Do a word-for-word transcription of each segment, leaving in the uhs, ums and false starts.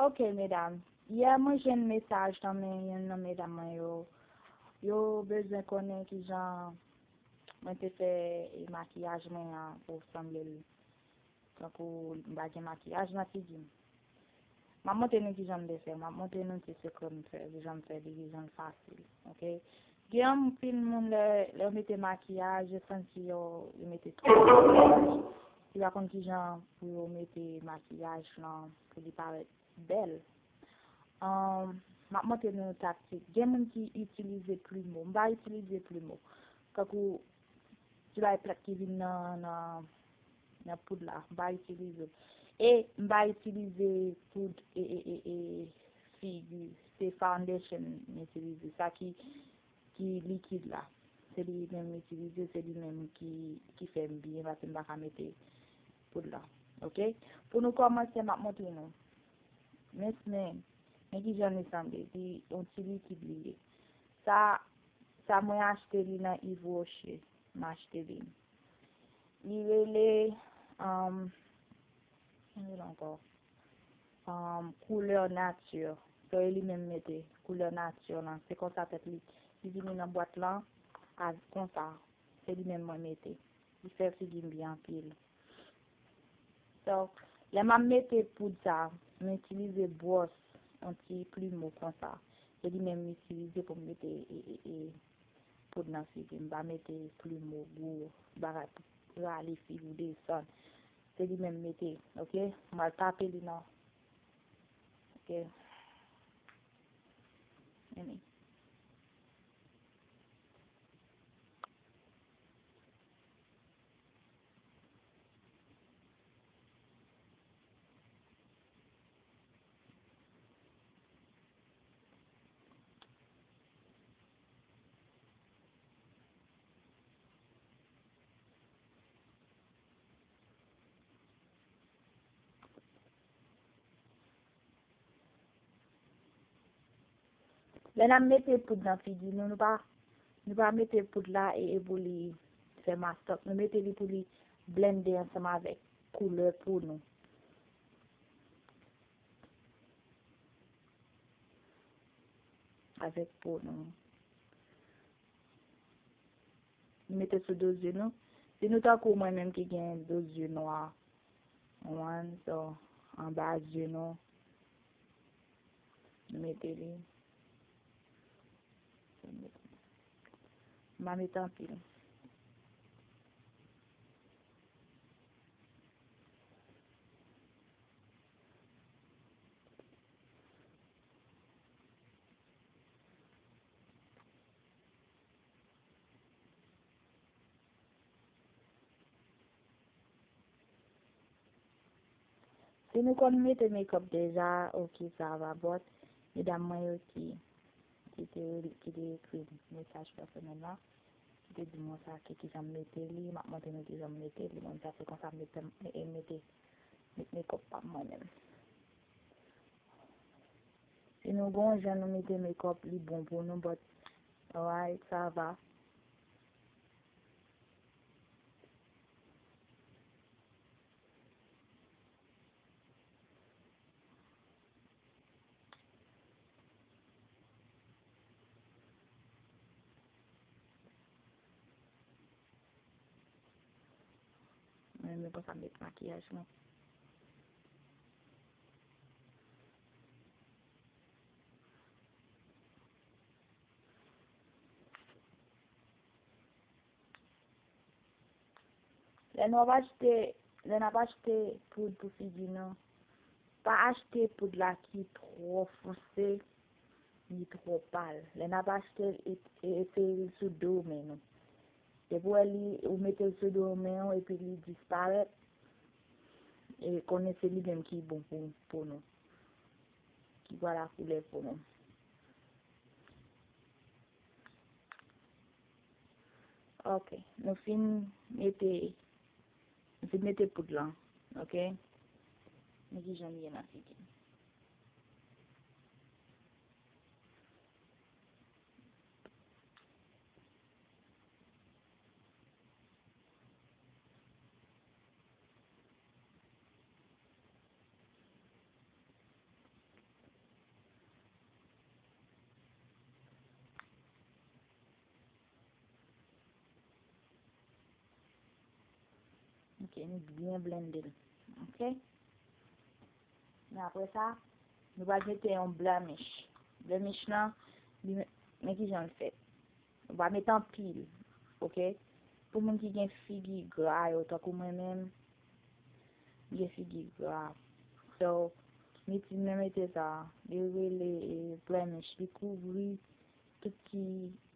Ok, medam. Yè, mwen jwenn mesaj nan men youn nan medam mwen yo. Yo bezwen konnen kijan mwen te fè, e, makiyaj mwen an pou sanble l tankou m pa gen makiyaj nan figi m. M ap montre nou kijan m te fè. M ap montre nou ti sekrè m fè, kijan m fè li, kijan l fasil. Ok? Gen anpil moun lè, lè yo mete makiyaj, yo santi yo, yo mete twòp makiyaj. Yo pa konn kijan pou yo mete makiyaj lan pou li parèt bèl. Ahn, m ap montre nou yon taktik. Gen moun ki itilize plimo. M pa itilize plimo. Tankou ti bay plèt ki vin nan, nan, nan poud la. M pa itilize. E m pa itilize poud e, e, e, e figi. Se foundation m itilize. Sa ki, ki likid la. Se li menm m itilize, se li menm ki, ki fè m byen, paske m pa ka mete poud la. Ok? Pou nou kòmanse, m ap montre nou. Men, men, men kijan li sanble. Li yon ti likid li ye. Sa, sa mwen achte li nan Yves Rocher. M achte li. Li rele, um, ki rele ankò? Um, Couleur Nature. So, e li menm mete Couleur Nature lan. Se konsa tèt li, li vini nan bwat lan, a, konsa. Se li menm mwen mete. Li fè figi m byen anpil. So, lè m ap mete poud sa, m itilize bwòs, yon ti plimo konsa. Se li menm m itilize pou m mete, e, e, e, poud nan figi m. M pa mete plimo gwo bagay pou rale figi w desann. Se li menm m mete, ok? M pral tape li nan, ok? Vini. Lè n ap mete poud nan figi nou, nou pa, nou pa mete poud la e, e pou li fè mastòk. Nou mete li pou li blende ansanm avèk koulè po nou. Avèk po nou. Nou mete sou do zye nou. Si nou tankou mwen menm ki gen do zye nwa, one, so, anba zye nou, nou mete li. M pa mete anpil. Si nou konn mete makeup deja, ok, sa va, but medam mwen yo ki, ki te, ki te ekri m mesaj pèsonèl la, ki te di m konsa ke kijan m mete li, m ap montre nou kijan m mete li, mwen sa se konsa m mete, e, mete, met makeup pa m mwen menm. Si nou gon jan nou mete makeup, li bon pou nou, but, alright, sa va. Mwen renmen konsa m met makiyaj mwen. Lè n ap achte, lè n ap achte poud pou figi nou, pa achte poud la ki twò fonse, ni twò pal. Lè n ap achte l, e, e, eseye l sou do men nou. Depi w wè li, ou mete l sou do men w epi li disparèt, e konnen se li menm ki bon pou, pou nou. Ki pral a koulè pou nou. Ok, nou fin mete, nou fin mete poud lan, ok? Men kijan li ye nan figi m. Ok, nou byen blende l. Ok? Men apre sa, nou pral mete yon blemish. Blemish lan, li, men kijan l fèt. Ou pa met anpil, ok? Pou moun ki gen figi gra yo, tankou mwen menm, m gen figi gra. So, meti, mwen mete sa, li rele, eh, blemish, li kouvri tout ti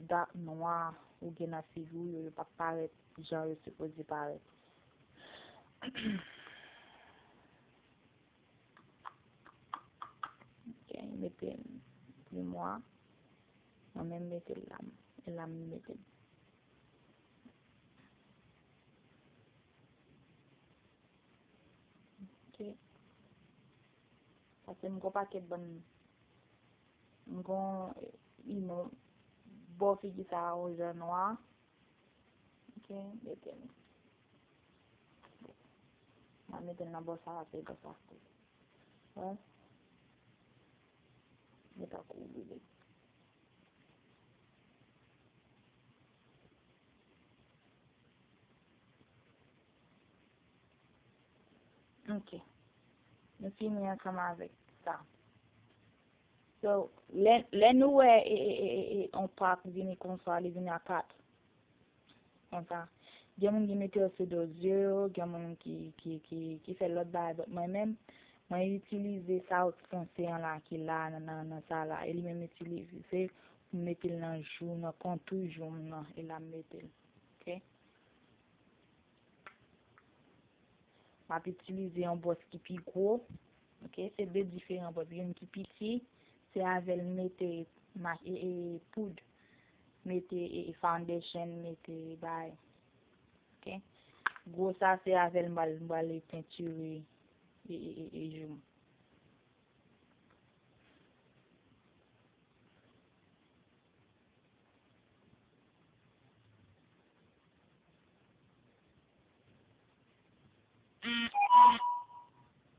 dak nwa ou gen nan figi w yo, yo p ap parèt jan yo sipoze parèt. Ok, mete l pi mwa. Mwen menm mete l la. E la m mete l. Ok. Paske m gon pakèt bann, m gon, you know, bò figi sa a yon jan nwa. Ok, mete l. Mwen mete l nan bò sa a, se bò sa a. Wè. Mete l kouvri li. Ok. Nou fini ansanm avèk sa. So, lè, lè nou wè, e, e, e, e, e, on pak vini konsa, li vini a kat. Konsa. Gen moun ki mete yo sou do zye yo, gen moun ki, ki, ki, ki fè lòt bagay. But mwen menm, mwen itilize sa fonse an la ki la nan, nan, nan sa la. E li menm itilize pou mete l nan jou, nan kontou jou m nan. E la m mete l. Ok? M ap itilize yon bwòs ki pi gwo. Ok, se de diferan bwòs. Youn ki piti, se avè l m mete ma-, e, e, poud, mete, e, e, foundation, mete bay. Ok? Gwo sa, se avè l m pral, m pral pentire, e, e, e, e, jou m.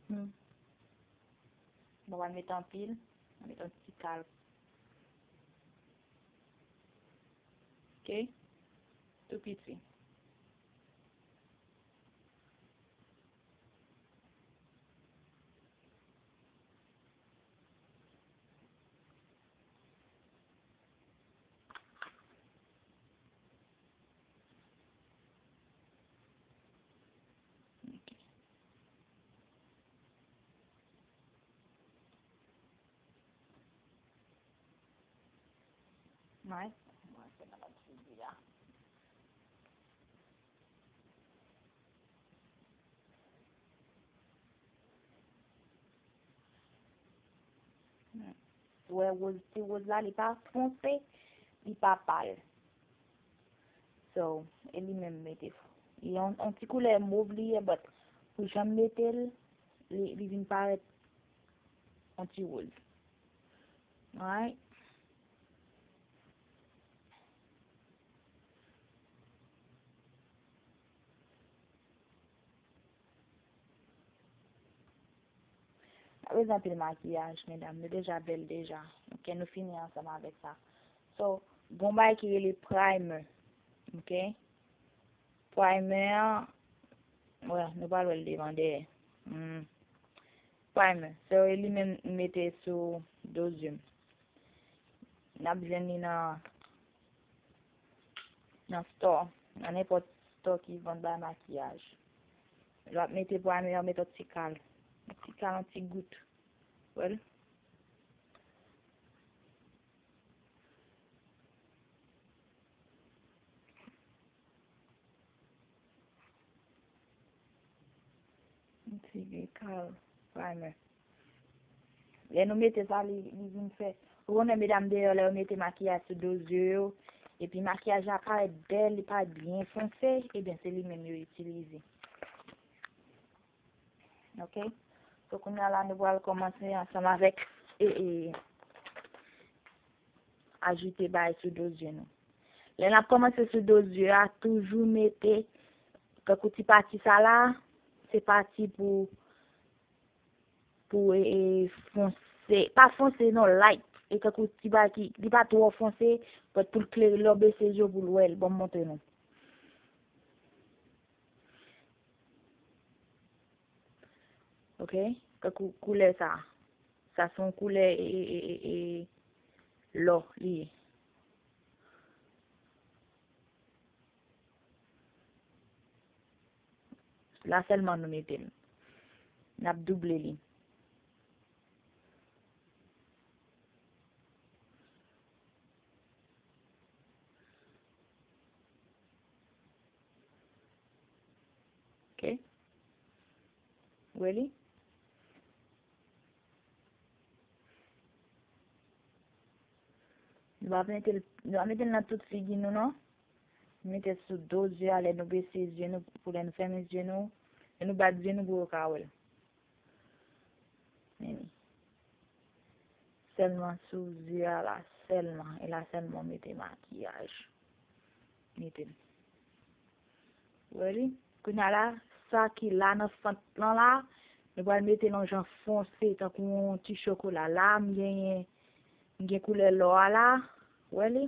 Hmm. Bon, pa met anpil, pa met yon ti kal. Ok? Tou piti. Ok. Nice. Mwen fè nan lòt figi a. Hmm. Ou wè woz, ti woz la, li pa fonse, li pa pal. So, e li menm mete. Li yon, yon ti koulè mov li ye, but pou jan m mete l, li, li vin parèt yon ti woz. Alright. Pa bezwen anpil makiyaj, medam. Nou deja bèl deja. Ok, nou fini ansanm avèk sa. So, gon bagay ki rele primer. Ok? Primer an, wè, nou pral wè l devan dèyè. Hmm. Primer. So, e li menm m mete sou do zye m. N ap jwenn li nan, nan store, nan nenpòt store ki vann bagay makiyaj. Lè w ap mete primer, w ap mete yon ti kal. Yon ti kal, yon ti gout. Well. Yon ti kal primer. Lè nou mete sa, li, li vin fè. Ou konnen medam deyò, lè yo mete makiyaj sou do zye yo, epi makiyaj la parèt bèl, li parèt byen fonse, ebyen, se li menm yo itilize. Ok? So, kounye a la, nou pral kòmanse ansanm avèk, e, e, ajoute bagay sou do zye nou. Lè n ap kòmanse sou do zye a, toujou mete, tankou ti pati sa la, se pati pou, pou, e, e, fonse, pa fonse non, light. E tankou ti bagay ki, li pa twò fonse, but pou l klere, lè w bese je w pou l wè l. Bon, m montre nou. Ok? Tankou koulè sa. Sa se yon koulè e, e, e, e, e lò li ye. La sèlman nou mete l. N ap double li. Ok. Wè li? Nou pa mete l, nou pa mete l nan tout figi nou, non. Mete sou do zye a, lè nou bese zye nou, pou lè nou fèmen zye nou, lè nou bat zye nou pou yo ka wè l. Men li. Sèlman sou zye a la, sèlman. E la sèlman w mete makiyaj. Mete l. Wè li? Kounye a la, sa ki la nan sant lan la, nou pral mete l yon jan fonse, tankou yon ti chokola. La, m genyen, m gen koulè lò a la. Wè li?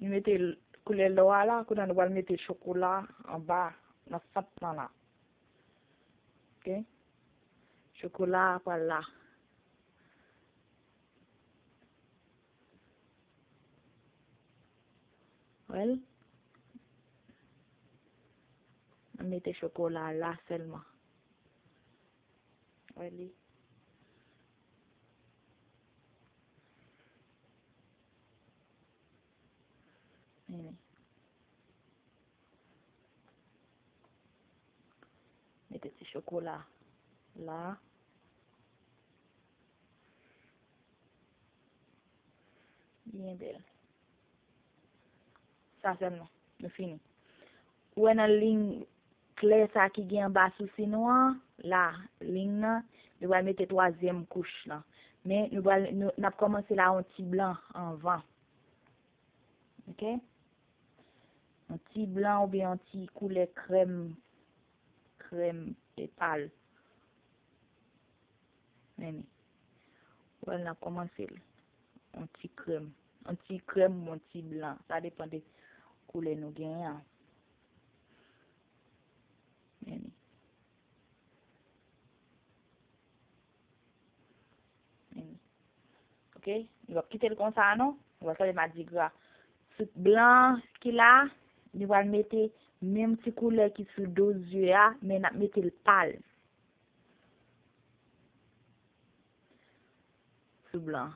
Nou mete l-, koulè lò a la, kounye a nou pral mete chokola anba, nan sant lan la. Ok? Chokola a pral la. Wè l? Mwen mete chokola a la sèlman. Wè li? Men li. Mete ti chokola la. Byen bèl. Sa sèlman, nou fini. Ou wè nan liy klè sa ki gen anba sousi nou an, la, liy nan, nou pral mete twazyèm kouch lan. Men nou pral, nou, n ap kòmanse la yon ti blan anvan. Ok? Yon ti blan oubyen yon ti koulè krèm, krèm e pal. Men li. Wè l, n ap kòmanse l. Yon ti krèm. Yon ti krèm, yon ti blan. Sa depann de koulè nou genyen an. Men li. Men li. Ok? Nou p ap kite l konsa, non. Nou pral fè madigra. Sou blan ki la, nou pral mete menm ti koulè ki sou do zye a, men n ap mete l pal. Sou blan.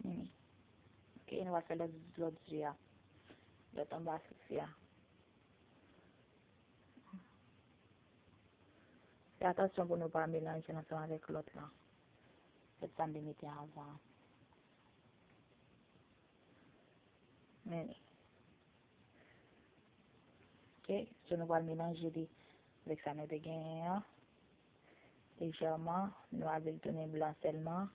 Mimi. Ok, nou va fè lòt, lòt zye a. Lòt anba sousi a. Fè atansyon pou nou pa melanje l ansanm avèk lòt lan. Lòt sa m te mete anvan. Men li. Ok, so nou pral melanje li avèk sa nou te genyen an. Lejèman, nou ale l tounen blan sèlman.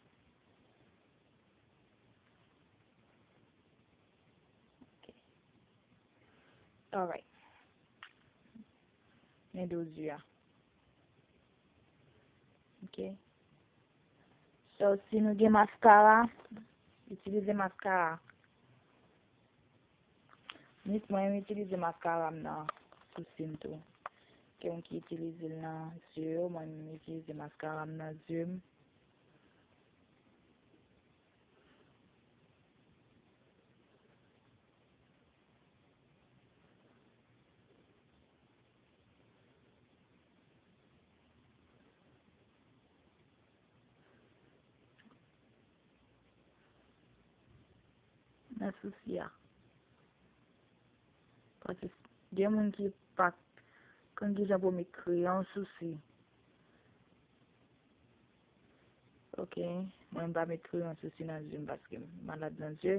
Ok. Alright. Men do zye a. Ok. So, si nou gen maskara, itilize maskara. Mwen, mwen itilize maskara m nan sousi m tou. Gen moun ki itilize l nan zye yo, mwen, mwen itilize maskara m nan zye m. Nan sousi a. Paske gen moun ki pa konn kijan pou met kreyon sousi. Ok, mwen m pa met kreyon sousi nan zye m paske m malad nan zye.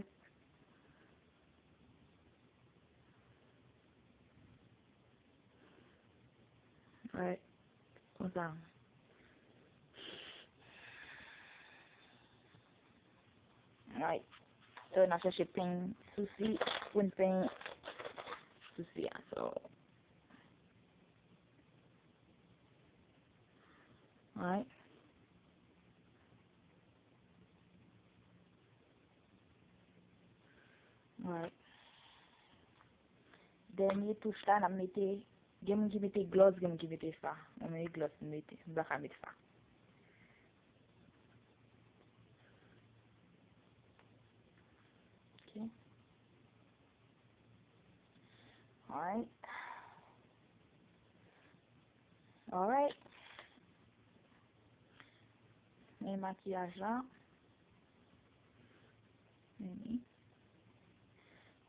Right. Konsa. Alright. So, n ap chèche peny sousi pou n peny sousi a. So, alright. Alright. Dènye touch la, n ap mete, gen moun ki mete gloss, gen moun ki mete fa. Mwen, mete gloss, m mete, m pa ka met fa. Ok. Alright. Alright. Men makiyaj la. Vini.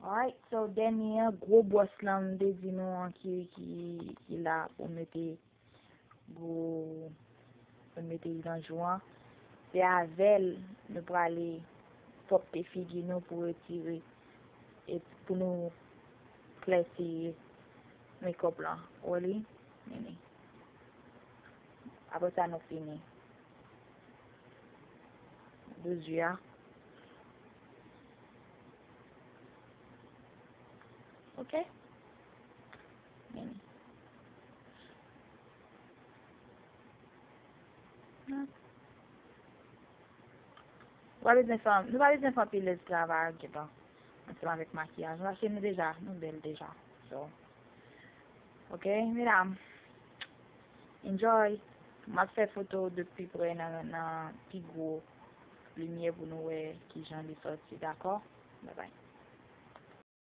Alright, so dènye an, gwo bwòs lan m te di nou an ki, ki, ki la pou mete gwo, pou mete li nan jou an. Se avè l nou prale pwòpte figi nou pou retire e pou nou klèsi makeup lan. Wè li? Vini. Apre sa, nou fini. Douz a. Ok? Vini. Hmm. Nou pa bezwen fè, nou pa bezwen fè anpil travay, gentan. Ansanm avèk makiyaj. Nou, paske nou deja, nou bèl deja. So, ok, medam. Enjoy. M ap fè foto de pi pre nan, nan pi gwo limyè pou nou wè kijan li sòti, dakò? Bye bye.